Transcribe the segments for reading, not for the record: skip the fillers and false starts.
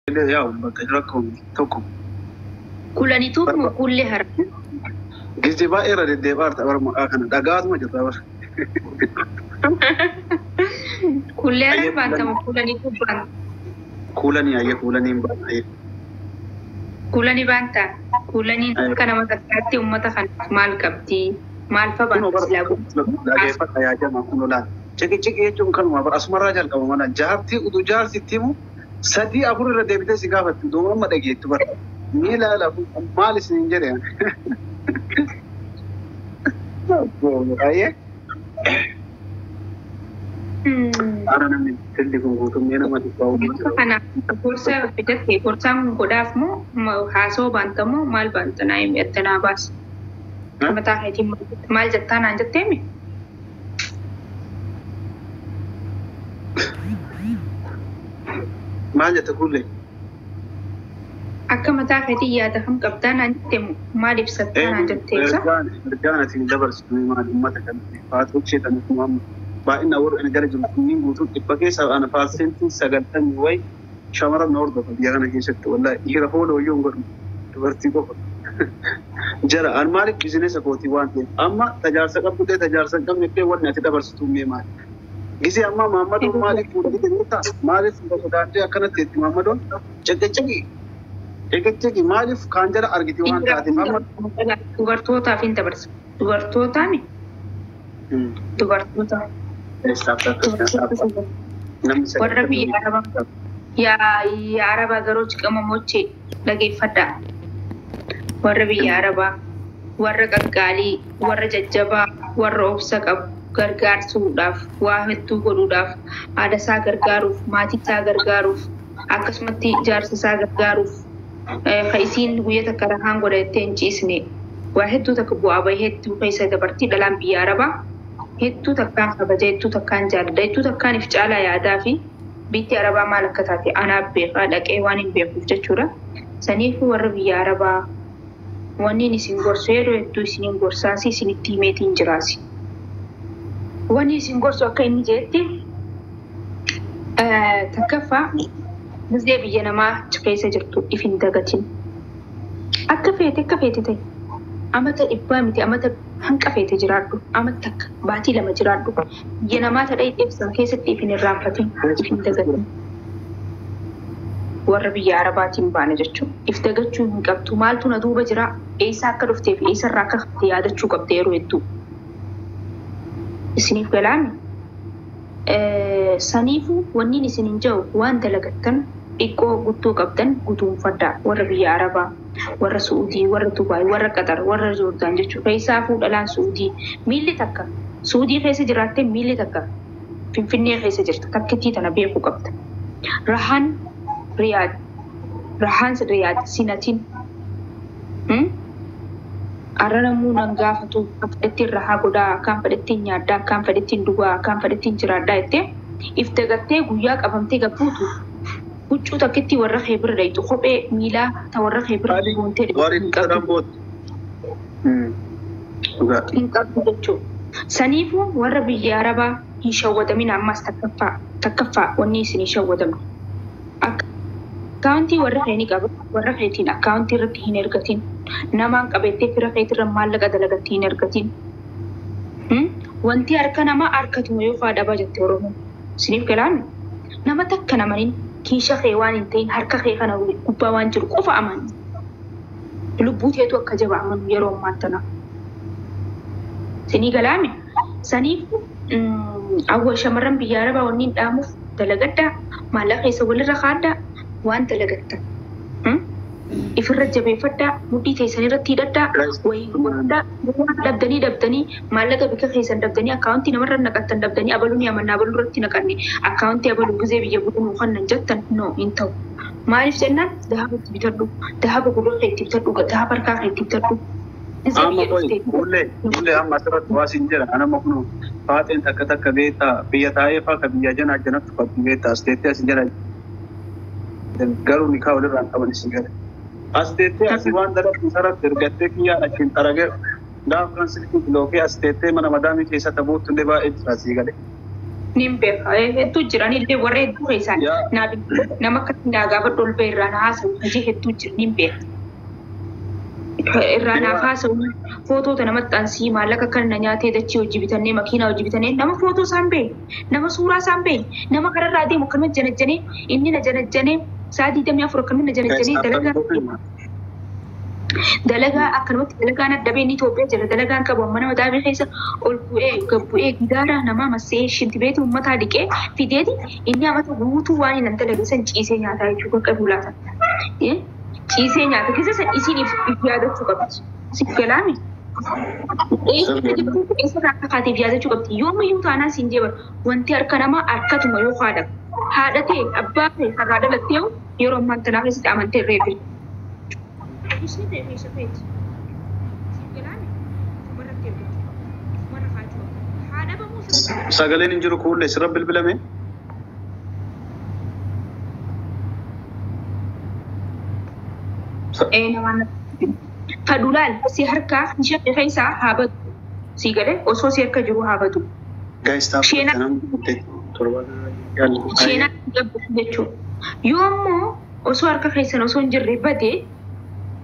Illee yaa bakka rakkoo tokko. Kulanituu moo kuullee hara? Gizee baay'ee irra deddeebi'aa jirta bara maqaa kana dhagaatuma jirta bara. Kuullee hara Ayyee baanta kuulanii moo kulanituu baanta? Kuulanii ayyee kuulanii hin baana ayyee. Kuulanii baanta. Kuulaniin akka nama takkaatti uummata kanaaf maal qabdi? Maal fa Kunoo baanta bara silaa guutuu? dhageeffadha yaa jamaa kunoo laal. Ciqiciqi jechuun kanuma bara asumarraa jalqaba mana jaartii utuu jaarsi itti himu sadii afur irra deebitee si gaafatti utuu amma dhageettu bara. Miila lafu maal isin jedhe. Ayyee. Ara namni tilli kun guutummaa nama dhibbaa Uummata kanaaf gorsa fidatte gorsaan kun godhaaf moo haasoo baanta moo maal baanta naa himi adda naa baasa. Mataa keetiin maal jettaa naan jetteemi? Maal jette kuullee? Akka mataa keetiin yaada kam qabdaa naan jette moo maal ibsattaa naan jettee ibsa? Ergaan ati dabarsitu maal uummata kana faatoo ishee tan akkuma amma baay'ina warra ani gara jiru kunniin guutuun dhibba keessa ana 90% wayi shamarran na hordofa biyya kana keessatti wallaahi dhiira hooloo iyyuu hin godhu dubartii qofa. Jara an maaliif biizinesa kootii waan ta'eef amma tajaarsa qabdullee tajaarsa hin qabne illee wanni ati dabarsitu mee maali? Gisee ammaa Maammadoon maaliif fuudhanii beektaa? Maaliif sodaatee akkanatti itti Maammadoon ciqiciqi ciqiciqi maaliif kaan jala argite waan taateef amma. Dubartootaaf hin dabarsa. Dubartootaami? Dubartoota. Namni Warra sagaltamii biyya Arabaa. Yaa Arabaa garuu ciqamamochee dhageeffadhaa. Warra biyya Arabaa, warra qaqqaalii, warra jajjabaa, warra obsa qabu gargaarsuudhaaf, waa hedduu godhuudhaaf, haadha isaa gargaaruuf, maatii isaa gargaaruuf, akkasumatti jaarsa isaa gargaaruuf, ka isiin guyya takka rahaan godha jettee hin ciisne. Waa hedduu takka bu'aa bahii hedduu keessa dabartii dhalaan biyya Arabaa hedduu takkaan kabaja, hedduu takkaan jaalladha, hedduu takkaan if caalaa yaadaa fi biyyi Arabaa maal akka taate anaaf beekaa dhaqee waan hin beekuuf jechuudha. Saniifuu warra biyya Arabaa wanni isin gorsu yeroo hedduu isiniin gorsaasi isinitti himeetiin jiraasi. Wanni isin gorsu akka inni jedhetti takkaffaa gizee biyya namaa keessa jirtu if hin dagatin. Akka feete ta'e amata dhibbaa miti amata hanqa feete jiraadhu amata takka baatii lama jiraadhu biyya namaa tadha ibsan keessatti if hin irraanfatin if hin dagatin. Warra biyya Arabaatiin baane jechuudha. If dagachuu hin qabdu. Maaltu na duuba jira? Eessa akka dhuftee fi eessarraa akka ka'e yaadachuu qabda yeroo hedduu. Isiniif galaami? Saniifuu wanni isin hin jiru waan dalagattan xiqqoo guddoo qabdan guduunfadhaa. Warra biyya Arabaa, warra Su'uudii, warra Dubaay, warra Qatar, warra Joordaan jechuudha. Keessaafuu dhalaan Su'uudii miilli takka Su'uudii keessa jiraattee miilli takka Finfinnee keessa jirta. Takkittii tana beekuu qabda. Rahaan Riyaad, Rahaan Riyaad sinatiin. Arra namuu nan gaafatu akka fedhettiin rahaa godhaa, akkaan fedhettiin nyaadhaa, akkaan fedhettiin dhugaa, akkaan fedhettiin jiraadhaa jettee if dagattee guyyaa qabamtee gabbuutu huccuu takkitti warra kee bira dhayxu kophee miilaa ta warra kee bira goontee Warri dhayxu hin qabdu. sadan booda. Dhugaa. Hin qabdu jechuudha. Saniifuu warra biyya Arabaa hin shawwadamin ammas takkaffaa takkaffaa wanni isin hin shawwadamne. Akkaawuntii warra kee ni qaba. Warra keetiin akkaawuntii irratti hin ergatin. Namaan qabettee fira keetirra maallaqa dalagatti hin ergatin. Wanti harka namaa harkatuma yoo faa dhabaa jette Oromoon. Isiniif galaami? Nama takka namaniin kiisha kee waan hin ta'in harka kee kana gubbaa waan jiru qofa amani. Lubbuu teetu akka jaba amanu yeroo ammaa tana. Isinii galaami? Saniif awwa shamarran biyya Arabaa wanni hin dhaamuuf dalagadhaa maallaqa keessa walirra kaadhaa waan dalagattan. Ifirra jabeeffadhaa mudhii teessan irratti hidhadhaa wayii godhadhaa waan dhabdanii dhabdanii maallaqa bika keessan dhabdanii akkaawuntii namarra naqattan dhabdanii abaluu ni amanna abaluu irratti naqanne akkaawuntii abaluu gizee biyya buluu kannan jettan no hin ta'u. Maaliif jennaan dahaba itti bitadhu dahaba gurra kee itti bitadhu dahaba harkaa kee itti bitadhu. Gizee Amma biyya qoy dhuftee kuullee kuullee amma asirratti waa siin jedha anama kun faaxeen takka takka beektaa biyya taa'ee faa ka biyya janaa janatti qabdu beektaa as teettee as jala garuu nikaa walirraa hin qaban isin gala. As teettee asii waan dalagdu sarratti ergattee kiyyaan achiin xaragee gaafa kan silkii bilookee as teettee mana madaamii keessa tabuuttu illee baay'ee jira asii gale. Nin beeka hedduu jiran illee warra hedduu keessaan naa nama akkatti naa gaafadhu ol ba'e irraa na haasa'u hojii hedduu jira nin beeka. Irraa naaf haasa'u footoo tana maxxansii maallaqa kana na nyaatee dachii hojii bitannee makiinaa hojii bitannee nama footoo isaan beeku nama suuraa isaan beeku nama kararraa deemu akkanuma janajjanee inni na janajjanee sa'a 24 akkanuma na janajjanee dalagaa dalagaa akkanumatti dalagaan adda ba'e inni Itoophiyaa jira dalagaan qabu amma nama daabee keessa ol bu'ee gad bu'ee gidaara namaa massee shintibeetii uummataa dhiqee fideeti inni amata guutuu waan hin dalage san ciisee nyaataa jechuudha qabu laata. Ciisee nyaata keessa san isiin if yaadachuu qabdi. Siif galaami. Eessa akka kaateef yaadachuu qabdi. Yoomiyyuu taanaan siin jeeban wanti harka namaa harkatuma yoo haadha. Haadha ta'e abbaa ta'e harraa dhalattee yeroo ammaan tanaa keessatti amantee irra eebbifti. Ishee ta'e keessa feeti. Siif galaami. Umarratti eeggachuu qabdi. Umarra kaachuu qabdi. Haadha bamuu sana. Sagaleen hin jiru kuullee sirra bilbilame. Fadulaal si harkaa ishee keessaa haa batu. Si galee osoo si harka jiru haa batu. Sheenaa jechuudha. Yoommoo osoo harka keessan osoo hin jirre bade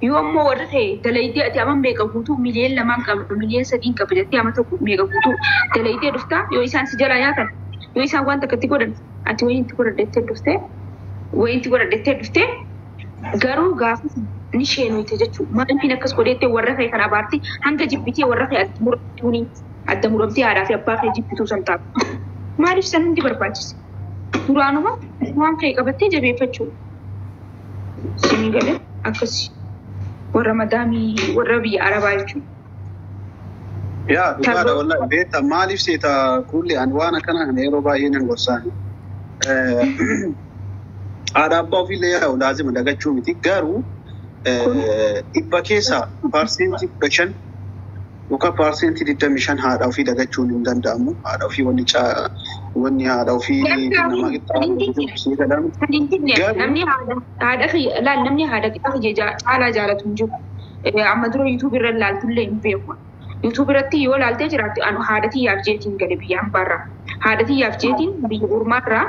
yoommoo warra ta'e dalaydee ati amma meeqa guutuu miliyoon 2 qaba miliyoon 3 qaba jettee amma tokko meeqa guutuu dalaydee dhuftaa yoo isaan si jalaa nyaatan yoo isaan waan takka itti godhan ati wayiin itti godhadhettee dhuftee wayiin itti godhadhettee dhuftee garuu gaafa ni sheenuyte jechuudha. Maaliifin akkas godhettee warra kee kana abaarti hanga jibbitee warra kee adda muramtuuni adda muramtee haadhaa fi abbaa kee jibbituu san taatu. Maaliif san hundi barbaachise? Duraanuma waan kee qabattee jabeeffachuu. Sinii galee akkasi warra madaamii warra biyya Arabaa jechuudha. Yaa dhugaadha wallahi beektaa maaliif seeta kuullee ani waan akkana kana yeroo baay'ee nan gorsaani. Haadha abbaa ofiillee yaa'u laazima dagachuu miti garuu dhibba keessaa 5% yookaan 25% haadha ofii dagachuun hin danda'amu. Haadha ofii wanni haadha ofii nama qixxaabu. Namni haadha laal namni haadha qixxaa caalaa jaalatu hin jiru. Amma dura yuutuub irra ilaaltullee hin beeku. Yuutuub irratti yoo ilaaltee jiraatte anu haadha tiyyaaf jeetiin gale biyya hambaarraa. Haadha tiyyaaf jeetiin biyya ormaarraa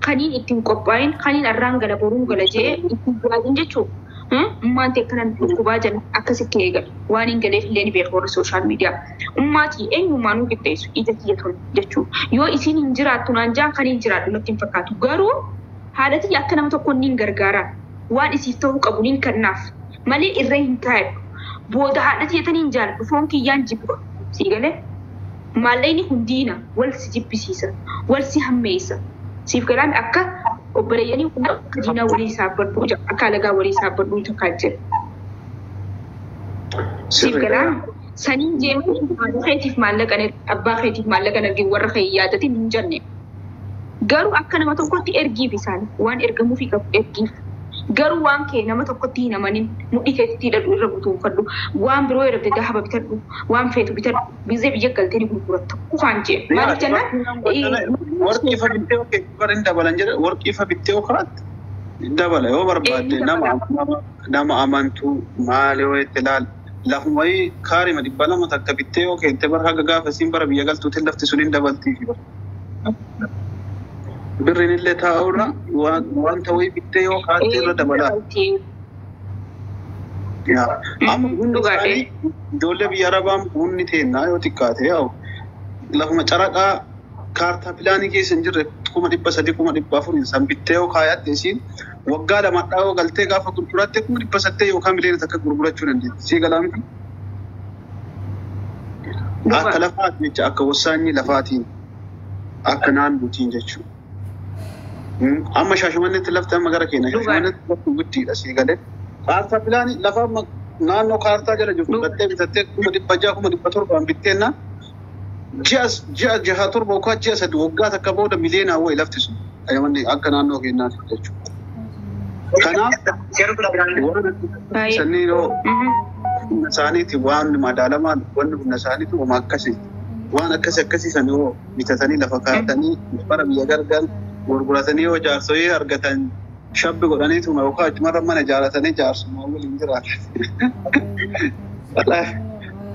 kaniin ittiin qophaa'in kaniin arraan gala boruun gala jee ittiin yaadin jechuudha. Ummaan ta'e kanan dhukkubaa jala akkasitti eegale. Waan hin galeef illee ni beeku warra sooshaal miidiyaa. Ummaatii eenyummaanuu qixxeessu ija kiyya tolu jechuudha. Yoo isiin hin jiraattu naan jaan kan hin jiraadhu natti hin fakkaatu. Garuu haadha tiyya akka nama tokkoon niin gargaara. Waan isiif ta'uu qabu niin kennaaf. Malee irra hin kaa'edhu. Booda haadha tiyya taniin jaaladhu foon kiyyaan jibba. Sii galee maallaqni hundiina wal si jibbisiisa. Wal si hammeessa. Siif galaan akka obboleeyyanii akka diinaa walii saabbadhu akka alagaa walii saabbadhu takkaa jira. Siif galaan saniin jeemee haadha keetiif maallaqa abbaa keetiif maallaqa ergee warra kee yaadatin hin jenne. Garuu akka nama tokkotti ergiif isaan waan ergamuufii qabu ergiif. Garuu waan kee nama tokkotti hin amanin mudhii keetitti hidhadhu irra butuunfadhu waan biroo erabde dahaba bitadhu waan feetu bitadhu bizee biyya galtee ni gurguratta kufaan jee maaliif jennaan Warqii ifa bittee okee hin dabalan jedha warqii ifa bittee okaatti dabala yoo barbaadde nama amantuu maali yoo itti ilaal lafuma kaarima 200 takka bittee yoo keette bara haga gaafa isiin bara biyya galtuutiin lafti sun hin dabaltiifi bara. Birriin illee taa'uurra wanta wayii bittee yoo kaatte irra dabalaa. Amma hundi isaanii ijoollee biyya Arabaan bunni teennaa yoo xiqqaate yaa'u lafuma caraqaa kaartaa pilaanii keessa hin jirre 300,000 400,000 san bittee yoo kaayatte isiin waggaa lamadhaa yoo galtee gaafa gurguratte 800,000 yookaan miliyoona 1 gurgurachuu dandeetti. Sii galaa miti? Akka lafaati jecha akka wasaanyii lafaatiin akka naannootiin jechuudha. Amma Shaashamanneetti lafti amma gara keenya Shaashamanneetti lafti guddiidha sii galee. Kaartaa pilaanii lafa amma naannoo kaartaa jala jirtu fudhattee bitattee 600,000 700,000 bitteenna ji'a ji'a jaha torba yookaan ji'a sadi waggaa takka booda miliyoonaa wayi lafti sun akka naannoo keenyaatti jechuudha. Kanaaf sannii yoo humna isaaniiti waan madaalamaan wanni humna isaaniiti waan akkasii waan akkasii akkasii san yoo bitatanii lafa kaa'atanii bara biyya gargar gurguratanii yoo jaarsoyii argatan shabbi godhaniituma yookaan achumarra mana ijaaratanii jaarsummaa waliin jiraatan.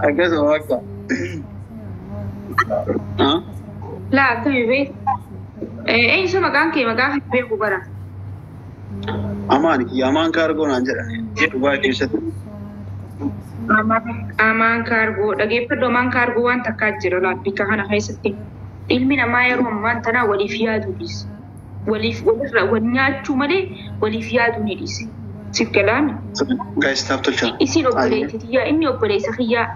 Akkasuma bakka. Laa akkami beektaa? Eenyu maqaan kee maqaa kan beeku bara. Amaan kiyya amaan kaargoo naan jedhan. Dubaay keessatti. Amaan kaargoo dhageeffadhu amaan kaargoo waan takkaa jira laabbika kana keessatti. Ilmi namaa yeroo ammaan tanaa waliif yaaduu dhiise. Waliif walirra wal nyaachuu malee waliif yaaduu ni dhiise. Siif galaami. Guys, taap tolchaa. Isiin obboleettii tiyyaa inni obboleessa kiyyaa.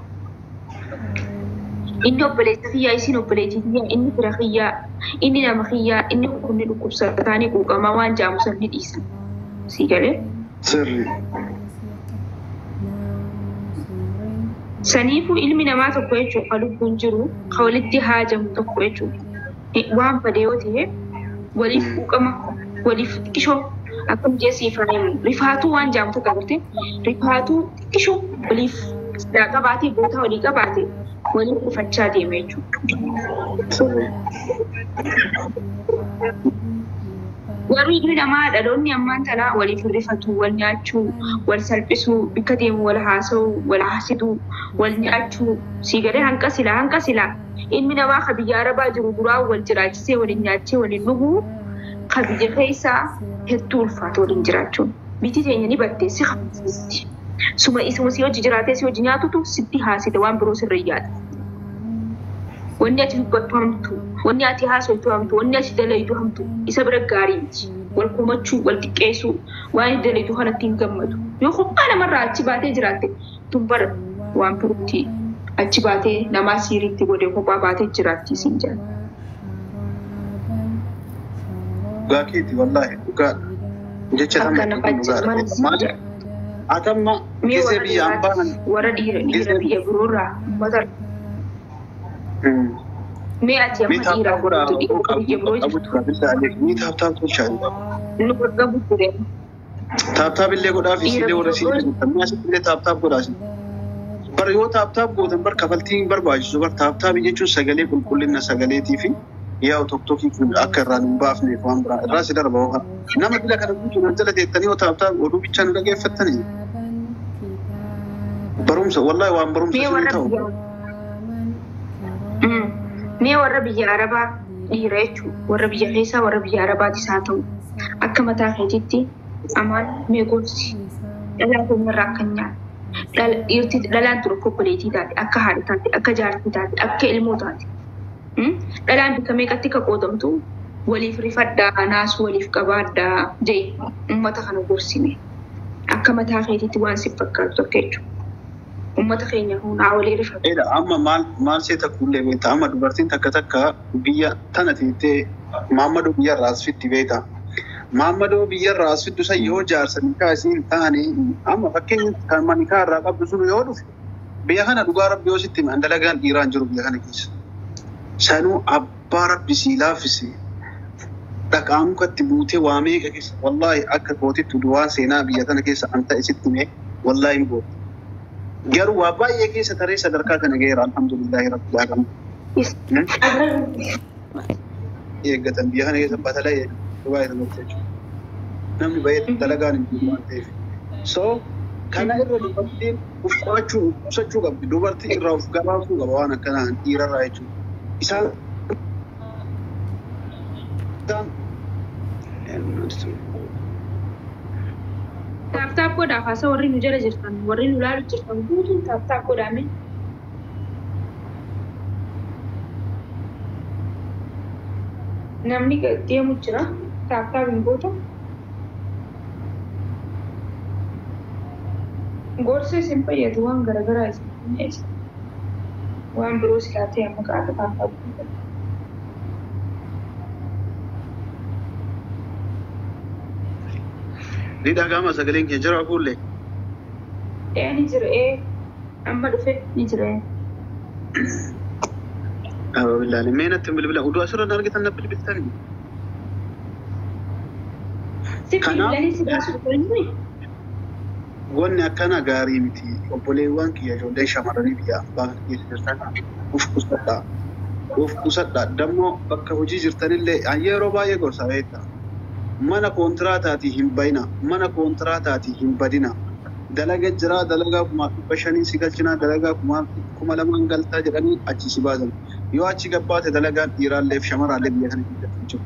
Inni obboleessa kiyyaa isiin obboleettii tiyyaa inni fira kiyyaa inni nama kiyyaa inni kunni dhukkubsataanii quuqamaa waan jaamu san ni dhiisan. Sii galee. Sirri. Saniifuu ilmi namaa tokko jechuudha ka lubbuun jiru ka walitti haajamu tokko jechuudha. Waan fade yoo ta'e waliif quuqama waliif xiqqishoo akkam jeesiif rifaatuu waan jaamu tokko agartee rifaatuu xiqqishoo waliif silaa qabaatee bootaa walii qabaate waliif dhufachaa deema jechuudha. Sirri. Garuu ilmi namaa dhaloonni ammaan tanaa waliif rifatu, wal nyaachuu, wal salphisuu, bikka deemu wal haasa'uu, wal haasiduu, wal nyaachuu, sii galee hanqa silaa hanqa silaa. Ilmi namaa ka biyya arabaa jiru duraa wal jiraachisee waliin nyaachee waliin dhuguu ka biyya keessaa hedduu ulfaata waliin jiraachuun. Biyyi teenya ni battee si haasisti. Suma isuma si hojii jiraatee si hojii nyaatutu sitti haasite waan biroo sirra yaada. Wanni ati dubbattu hamtu, wanni ati haasoftu hamtu, wanni ati dalaytu hamtu isa bira gaarii miti. Wal komachuu, wal xiqqeessuu, waan ati dalaytu kanatti hin gammadu. Yoo kophaa namarraa achi baatee jiraatte tun bara waan birootti achi baatee namaa siiriitti godhee kophaa baatee jiraatti siin jedha. Dhugaa keeti wallaahi dhugaadha. Jecha Akka tam nama dhugaadha. maal Maali? Atamma Mee gisee warra biyya ambaa dhiiraa warra dhiira biyya biroorraa uummata mee ati Mee amma taap dhiiraa taap godhaa gootu dhiira biyya biroo qabu jirtu jira bilisa Ni taap taap tolchaa. nu qabu ture. Taap taap illee godhaa fi Dhiira isillee warra biyya biroo siillee gootan. Mee asitti illee taap taap godhaa isin. Bar yoo taap taap gootan bar kafaltiin hin barbaachisu bar taap taap jechuun sagalee qulqullina sagaleetii fi yaa'u tokkokkii kun akka irraa hin baafneef waan biraa irraa si darba hoo'a. Nama bila kana guutuu nan jala teettanii yoo taap taap oduu bichaa nu dhageeffattanii. Barumsa wallaahi waan barumsa Mee isinii warra ta'u. biyya mee warra biyya arabaa dhiira jechuun warra biyya keessaa warra biyya arabaatis haa ta'u akka mataa keetiitti amaan mee gorsi dhalaa keenyarraa akka hin nyaanne dhiirti dhalaan ture akka obboleettii taate akka haadha taate akka jaartii taate akka ilmoo taate. Dhalaan bakka meeqatti akka qoodamtu waliif rifadhaa naasuu waliif qabaadhaa jee uummata kana gorsine akka mataa keetiitti waan si fakkaatu tokko jechuudha. Uummata keenya hunaa walii rifatu. Eedha amma maal maal see takkuullee beekta amma dubartiin takka takka biyya tana teettee maammadoo biyya irraa as fiddi beekta. Maammadoo biyya irraa as fiddu san yoo jaarsa nikaa isiin hin taane amma fakkeenya kan manikaa irraa qabdu sun yoo dhufe biyya kana dhugaa rabbi yoo sitti himan dalagaan dhiiraa hin jiru biyya kana keessa. Sanuu abbaa rabbi sii laaffise dhaqaa mukatti buutee waa meeqa keessa wallaahi akka kootitti waan seenaa biyya tana keessa an ta'e sitti hime wallaahi hin boodu. Garuu waa baay'ee keessa taree sadarkaa kana gaheera alhamdulillahi rabbil alamin. Eeggatan biyya kana keessa batalaa eeggatu baay'ee namatti jechuudha. Namni baay'ee dalagaan hin jiru waan ta'eef. So kana irra dubartiin uf qo'achuu uf qusachuu qabdi. Dubartii irraa of gabaasuu qaba waan akkanaa dhiirarraa jechuudha. Isaan Taap taap godhaa haasa warri nu jala jirtan warri nu laalu jirtan guutuun taap taap godhaa mee. Namni deemu jira taap taap hin gootu. Gorsa isin fayyadu waan garaagaraa isin fayyadu. Waan biroo silaa ta'e amma qaata taap taap godhaa. Ni dhaga'ama sagaleen kee jira fuullee. Ee ni jira ee amma dhufe ni jira ee. Billaani mee natti bilbila oduu asirra argitan na bilbiltanii. Si Kanaaf bilbilanii si baasu dhufanii wanni akkana gaarii miti. Obboleewwan kiyya ijoolleen shamarranii biyya ambaa kana keessa jirtan uf qusadhaa. Uf qusadhaa. Dammoo bakka hojii jirtanillee an yeroo baay'ee gorsa beektaa. Mana kontiraataatii hin bayina. Mana kontiraataatii hin badina. Dalaga jiraa dalagaa 5,500 si galchinaa dalagaa 2,000 galtaa jedhanii achi si baasan. Yoo achi gabbaate dalagaan dhiiraallee fi shamarraallee biyya kana keessatti hin jiru.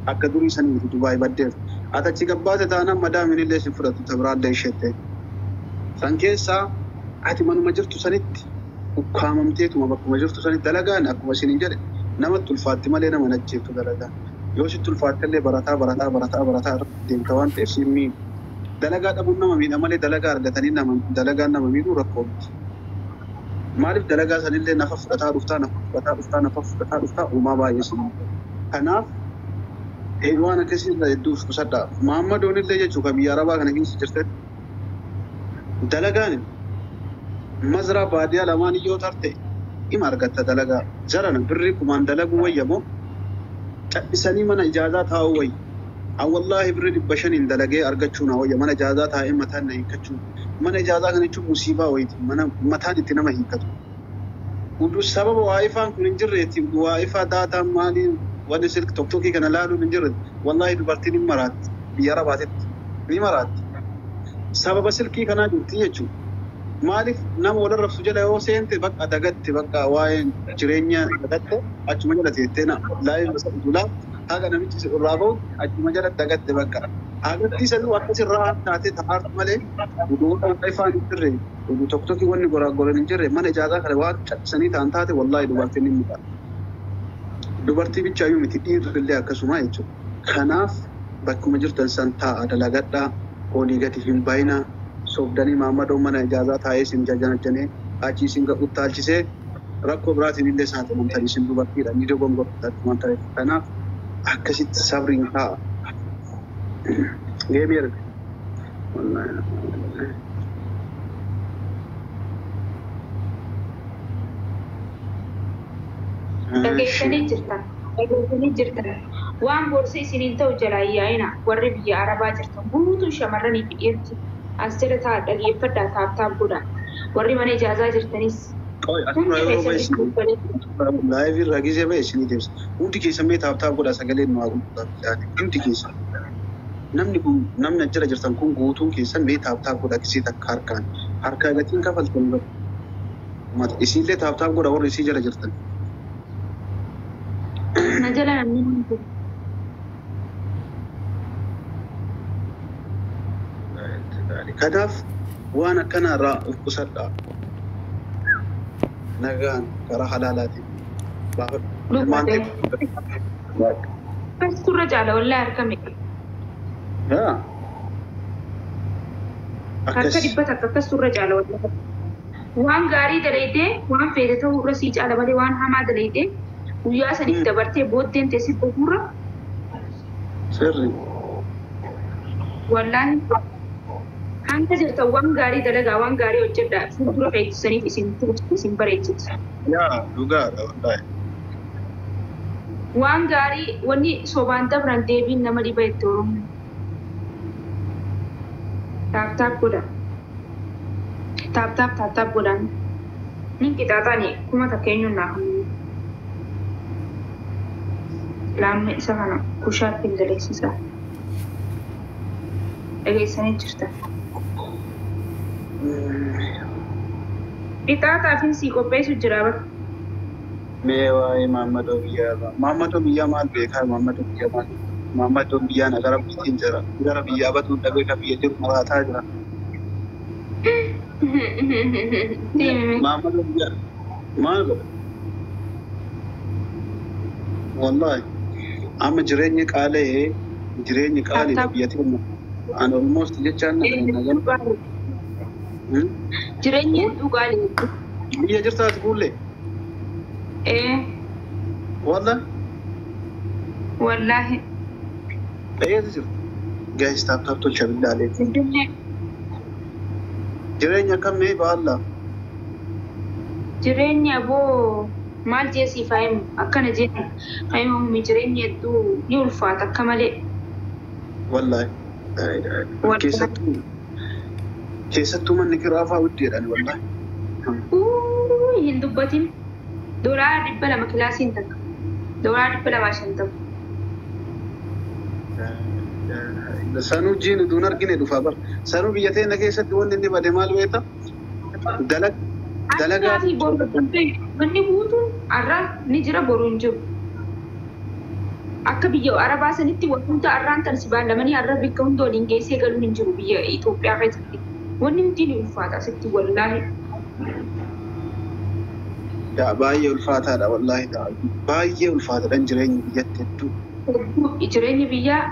Akka durii sanii miti Dubaay baddeerti. Ati achi gabbaate taanaan madaamin illee si fudhatu tabiraallee isheette. San keessaa ati manuma jirtu sanitti ukkaamamteetuma bakkuma jirtu sanitti dalagaan akkuma isiniin jedhe namatti ulfaatti malee nama hin ajjeeftu dalagaan. Yoo sitti ulfaatte illee barataa barataa barataa barataa irratti deemta waan ta'eef siin miidhu. Dalagaa dhabuun nama miidha malee dalagaa argatanii nama dalagaan nama miidhuu rakkoo miti. Maaliif dalagaa sanillee nafa fudhataa dhuftaa nafa fudhataa dhuftaa nafa fudhataa dhuftaa uumaa baay'ee si miidha. Kanaaf waan akkasii irraa hedduu of qusadhaa. Maammadoon illee jechuun kan biyya Arabaa kana keessa jirtetti dalagaan mazraa baadiyaa lamaan yoo tarte ima argatta dalagaa. Jarana birrii kumaan dalaguu wayya moo callisanii mana ijaazaa taa'uu wayya. An wallaahi birrii 500 dalagee argachuu naa wayya mana ijaazaa taa'ee mataan na hiikkachuu. Mana ijaazaa kana jechuun musiibaa wayiiti. Mana mataan itti nama hiikkatu. Udu sababa waa'ifaan kun hin jirreeti waa'ifaa daataan maalii wanni silk toktokii kana laaluun hin jirre wallaahi dubartiin hin maraatti biyya arabaatitti ni maraatti. Sababa silkii kanaa jirti jechuudha. Maaliif nama wal arrabsu jala yoo seente bakka dagatte bakka waa'een jireenya dagatte achuma jala teettee na laayif dulaa haga namichi si irraa bahu achuma jala dagatte bakka. Hagatti sanuu akkas irraa taatee taa'aartu malee oduu waa'ifaan hin jirre oduu toktokii wanni goraagoran hin jirre mana ijaazaa kana waan callisanii ta'an taate wallaahi dubartiin ni miidha. Dubartii bichaayyuu miti dhiirri illee akkasuma jechuudha. Kanaaf bakkuma jirtan san taa'a dalagadhaa olii gadi hin bayinaa sobdanii maammadoon mana ijaazaa taa'ee isin jajanajjanee achii isin uttaalchisee rakkoo biraatiin illee saaxilamtan isin dubartiidha ni dogongortan waan ta'eef. Kanaaf akkasitti sabriin taa'a. Geemii erga. Dhageessanii jirtan. Dhageessanii jirtan. Waan gorsa isiniin ta'u jalaa hin yaa'ina. Warri biyya Arabaa jirtan guutuun shamarranii fi dhiirti as jala taa'aa dhageeffadhaa taap taap godhaa. Warri mana ijaazaa jirtanis Qoy hundi asirraa yeroo keessan bahe isin isin dubbalee. laayivii irraa gisee bahe isinii deebisa. Hundi keessan mee taap taap godhaa sagaleen nu haa gurgurtaa hundi keessan. Namni kun namni as jala jirtan kun guutuun keessan mee taap taap godhaa gisee takka harkaan harkaa gatiin kafaltan bara. Mata isiillee taap taap godhaa warri isii jala jirtan. Na jala namni hin jiru. Kanaaf waan akkanaa irraa of qusadhaa. Nagaan karaa halaalaatiin baafadhu. Ilmaan Dhugaa ta'e. Akkas turra caala wallaahi harka meeqa. Yaa Harka akkas. 100 akkas turra caala wallaahi. Waan gaarii dalaydee waan feete ta'uu irra sii caala malee waan hamaa dalaydee guyyaa saniif dabartee booddeen teessi bahuurra Sirri. wallaahi hanga jirtan waan gaarii dalagaa waan gaarii hojjedhaa fuuldura feetisaniif isin turtu isin bareechiti. Yaa dhugaadha wallaahi. Waan gaarii wanni sobaan dabran deebiin nama dhiba itti Oromoo. Taap taap godha. Taap taap taap taap godhaan. Nin qixaaxaani 1000 eenyuun naa kennu. Laamme isa kana kushaatti hin daleessisaa. Dhageessanii jirtan. Qixaaxaafin sii qopheessu jira bara. Mee waa'ee Maammadoo biyyaa irraa. Maammadoo biyyaa maal beekaa? Maammadoo biyyaa maal? Maammadoon biyyaa na gara biyyiin jira. Gara biyyaa batuun dhabee kan biyya jiru maraataa jira. Deemime. Maammadoo biyyaa maal godha? Wallaahi amma jireenyi qaala'ee jireenyi qaaliidha Taap biyya teenya. Ani almost jechaan na gama. Jireenyi hedduu gaarii. Biyya jirtaati kuullee. Ee Wallaahi wallaahi. dheetu jirtu. Gaayis taap taap tolcha billaalee. Finfinnee Jireenya akkam mee baallaa? jireenya aboo maal jee siif haa himu akkana jee haa himamu jireenya hedduu ni ulfaata akka malee. Wallaahi. Wallaahi. Keessattuu keessattuu manni kiraa fa'aa huddeedhaan wallaahi. Uuu hin dubbatin. $200 kilaasiin takka. $250. Sanuu jiin utuun argine dhufa bara. Sanuu biyya teenya keessatti wanni inni bade maal beekta? Dalagaa Har'aa fi boru manni guutuun har'a ni jira boru hin jiru. Akka biyya Arabaa sanitti wanta arraan tan si baallamanii arra bikka hunda waliin geessee galuun hin jiru biyya Itoophiyaa keessatti. Wanni hundi ni ulfaata asitti wallaahi. Yaa baay'ee ulfaataadha wallaahi baay'ee ulfaataadha jireenyi biyyatti hedduu. Jireenyi biyyaa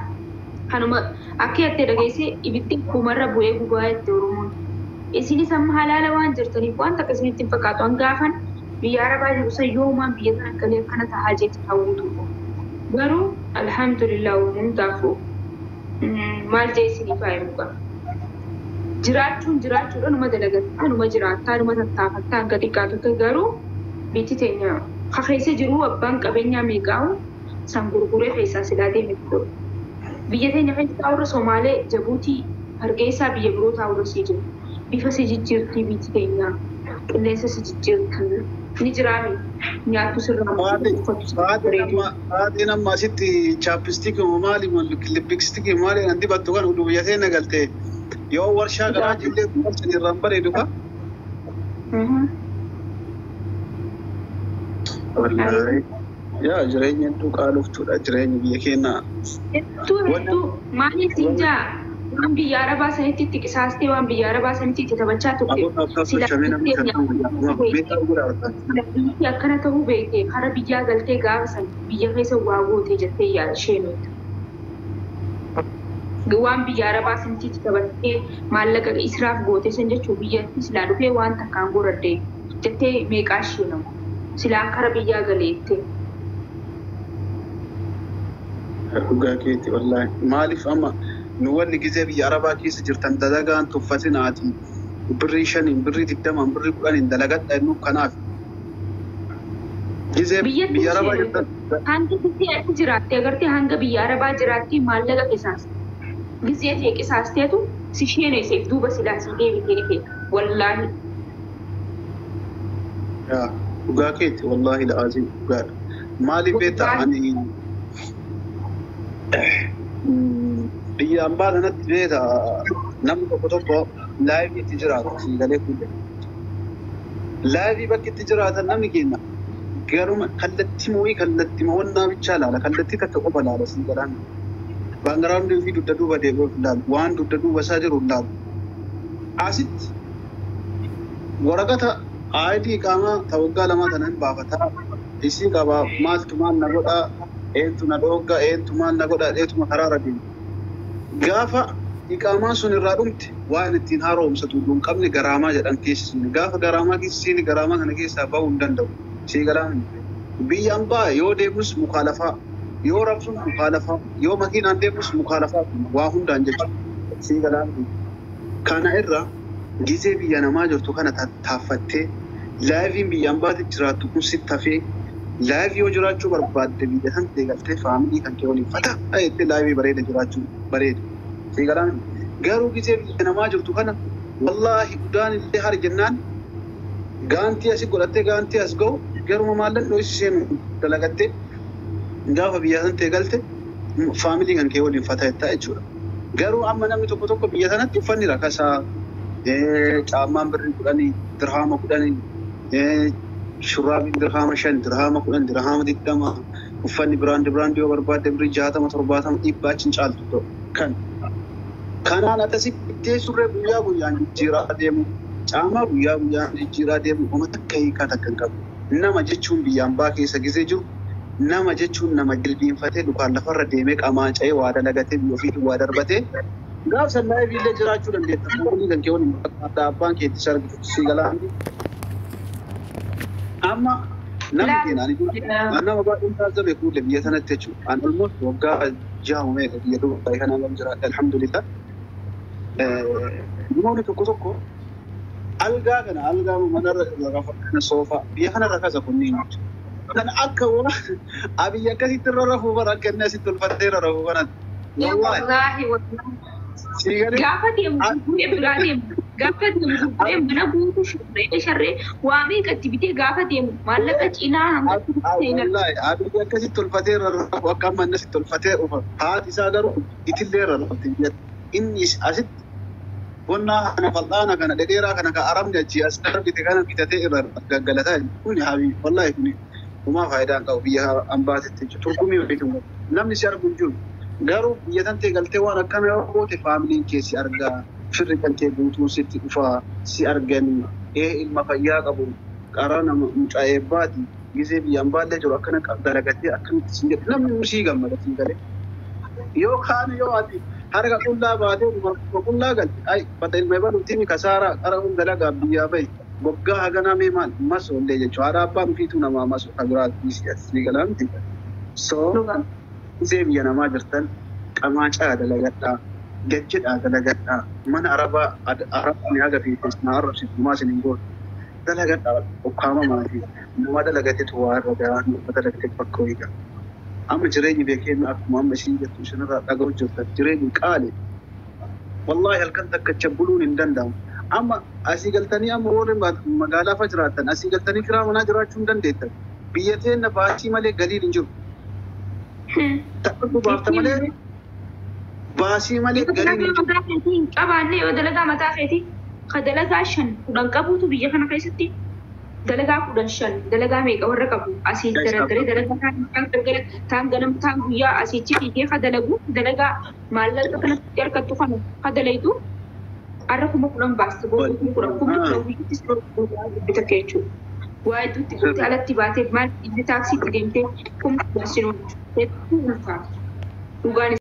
kanuma akka yattee dhageessee ibiddi kumarra bu'ee gubaa jette Oromoon. Isinis amma halaala waan jirtaniif wanta akkasinitti hin fakkaatu. Hangaafan biyya Arabaa jiru san yoomaan biyya kana galee akkana tahaa jetti hawwutu. Garuu alhamdulillah hundaafuu maal jee isinii faayimu qaba. Jiraachuun jiraachuudha numa dalagattaa numa jiraattaa numa tattaafattaa hanga xiqqaatutti garuu biyyi teenya keessa jiru abbaan qabeenyaa meeqaawu san gurguree keessaa silaa deeme godhu. Biyya teenya keessa taa'urra Somaalee, Jabuutii, Hargeysaa biyya biroo taa'urra sii jiru. Bifa si jijjiirtii biyyi teenya qilleensa si jijjiirtii ni jiraami nyaattu sirraa uffatu sirraa bareedu. Faateen amma asitti chapstick maali lipstick maali kan dibattu kan oduu biyya teenya galte yoo warshaa garaa jillee warshan irraan bareedu ka. Yaa jireenya hedduu qaaloftuudha jireenyi biyya keenyaa. Hedduu hedduu maaliif siin jaa waan biyya Arabaa sanitti itti qisaastee waan biyya Arabaa sanitti itti taphachaa turte. Silaa akkana ta'uu beekte kara biyyaa galtee gaafa san biyya keessa waa goote jettee yaa isheenuutu. Waan biyya Arabaa sanitti itti taphattee maallaqa israaf goote san jechuun biyyatti silaa dhufee waan takkaan goradde jettee meeqaa isheenamu. Silaa kara biyyaa galeette. Dhugaa keetti wallaahi maaliif amma nu wanni gizee biyya Arabaa keessa jirtan dalagaan tuffatinaati birrii 5 birrii 20 birrii 10 dalagadha innu kanaaf gizee biyya Arabaa jirtan. Hanga gizee ati jiraatte agartee hanga biyya Arabaa jiraatti maallaqa qisaas gizee ta'e qisaasteetu si sheeneseef duuba silaa si deebitee ni feeta wallaahi. Dhugaa keetti wallaahi la'aazii dhugaadha maaliif beektaa ani biyya ambaa kanatti beeka namni tokko tokko laayivii itti jiraata siigalee kuule. Laayivii bakki itti jiraatan namni keenya garuma kallattii moo'ii kallattii mo'annaa bichaa laala kallattii takka qofa laala siigalaan. Baangaraawundii fi dugda duuba deebi'uuf laalu waan dugda duuba isaa jiru laalu. Asitti waraqata ID qaamaa ta waggaa 2 tanan baafataa isii qabaa maaltu maal na godhaa eentu na dhoogga eentu maal na godhaa dheetuma karaarra deema. Gaafa iqaamaan sun irraa dhumte waan ittiin haaromsatu hin qabne garaamaa jedhan keessi gaafa garaamaa keessi garaamaa kana keessaa bahuu hin danda'u. Sii galaan biyya ambaa yoo deemus mukaalafaa yoo rabsuun mukaalafaa yoo makiinaan deemus mukaalafaa waa hundaan jechuudha. Sii galaan kana irra gizee biyya namaa jirtu kana tattaaffattee laayiviin biyya ambaatti jiraattu kun sitti hafee laayivii yoo jiraachuu barbaadde biyya san galtee faamilii kan kee waliin fata jettee laayivii bareeda jiraachuu bareeda. Sii galaan garuu gizee biyya namaa jirtu kana wallaahi udaan illee hari jennaan gaantii asii godhattee gaantii as ga'u garuma maallan dho'isi seenu dalagattee gaafa biyya san ta'e galte faamilii kan kee waliin fata jettaa jechuudha. Garuu amma namni tokko tokko biyya sanatti uffanni rakasaa caammaan birrii 10 dirhaama 10 shurraabiin dirhaama 5 dirhaama 10 dirhaama 20 uffanni biraandi yoo barbaadde birrii 60 70 dhibba achi hin caaltu kan kanaan akkasii bittee surree guyyaa guyyaan jijjiiraa deemu caamaa guyyaa guyyaan jijjiiraa deemu oma takka hiikaa takka hin qabu. Nama jechuun biyya ambaa keessa gizee jiru nama jechuun nama jilbiinfatee lukaan lafarra deemee qamaan ca'ee waa dalagatee biyya ofiitiin waa darbatee gaaf san laayivii illee jiraachuu dandeetta. Fuulli kan kee waliin bakka abbaan keetti sarbitu si galaan. Amma namni keenya ani nama baay'een taasifamu kuule biyya sanatti jechuudha. Ani almost waggaa 6 meeqa biyya Dubaay kana nama jiraadha alhamdulillah. Namoonni tokko tokko algaa kana algaa manarra rafa kana soofaa biyya kana rakasa kunniin kan akka waan abiyyi akkasitti irra rafuu bara akka inni asitti ulfattee irra rafuu kanatti. Wallaahi wallaahi. Gaafa deemu gurguree biraa deemu gaafa deemu gurguree mana guutuu sharree sharree waa meeqatti bitee gaafa deemu maallaqa cinaa hanga Wallaahi abiyyi akkasitti ulfatee irra rafu akka amma inni asitti ulfatee dhufa haati isaa garuu itillee irra rafti biyyatti. Inni asitti bonnaa kana fal'aana kana dhedheeraa kana ka arabni achi as darbite kana bitatee irra gaggalataa jiru. Kuni habii wallaahi kuni Homaa faayidaa hin qabu biyya ambaatitti jechuudha. Turgumii wayiitu namni si argu hin jiru. Garuu biyya tantee galtee waan akkana yoo goote faamiliin kee si argaa. Firri kan kee guutuun sitti dhufaa si arganii. Ee ilma fayyaa qabu qaraa nama mucaa eebbaati. Gisee biyya ambaallee jiru akkana dalagatee akkamitti sin jedhe namni sii gammada sii galee. Yoo kaan yoo ati harka qullaa baatee harka qullaa galte ay bata ilma ebaluutiin kasaaraa qara kun dalagaa biyyaa bahe waggaa haganaa mee maal masoollee jechuudha. Haadha abbaan ofiituu namaa masu kan biraatti sii galaamti. So gisee biyya namaa jirtan qamaacaa dalagadhaa gajjedhaa dalagadhaa mana arabaa arabni haga fiites na arrabsitu maa isin hin gootu. Dalagadhaa ukkaama maatii nama dalagatetu waa irra gahaa nama dalagatetu bakka wayii gaha. Amma jireenyi beekeen akkuma amma isin jettu isinirraa dhaga'u jirtan jireenyi qaali. Wallaahi halkan takkacha buluun hin danda'amu. Amma asii galtanii amma warri magaalaa fa jiraattan asii galtanii kiraa manaa jiraachuu hin dandeettan. Biyya teenna baasii malee galiin hin jiru. Takka baafta malee baasii malee Yoo galiin dalagaa hin jiru. mataa keetii hin qabaanne yoo dalagaa mataa keetii ka dalagaa 5 10 qabuutu biyya kana keessatti dalagaa 10 5 dalagaa meeqa warra qabu asii dalagaree dalagaa taan galgala taan ganam taan guyyaa asiichi fiigee ka dalagu dalagaa maallaqa kanatti harkattu kana ka dalaytu har'a 10,000 baasta booda 10,000 10,000 guyyaatti bitakka jechuudha. Waa hedduutti gootee alatti baatee maal inni taaksiitti deemtee 10,000 sin oolchu hedduu ulfaata. Dhugaan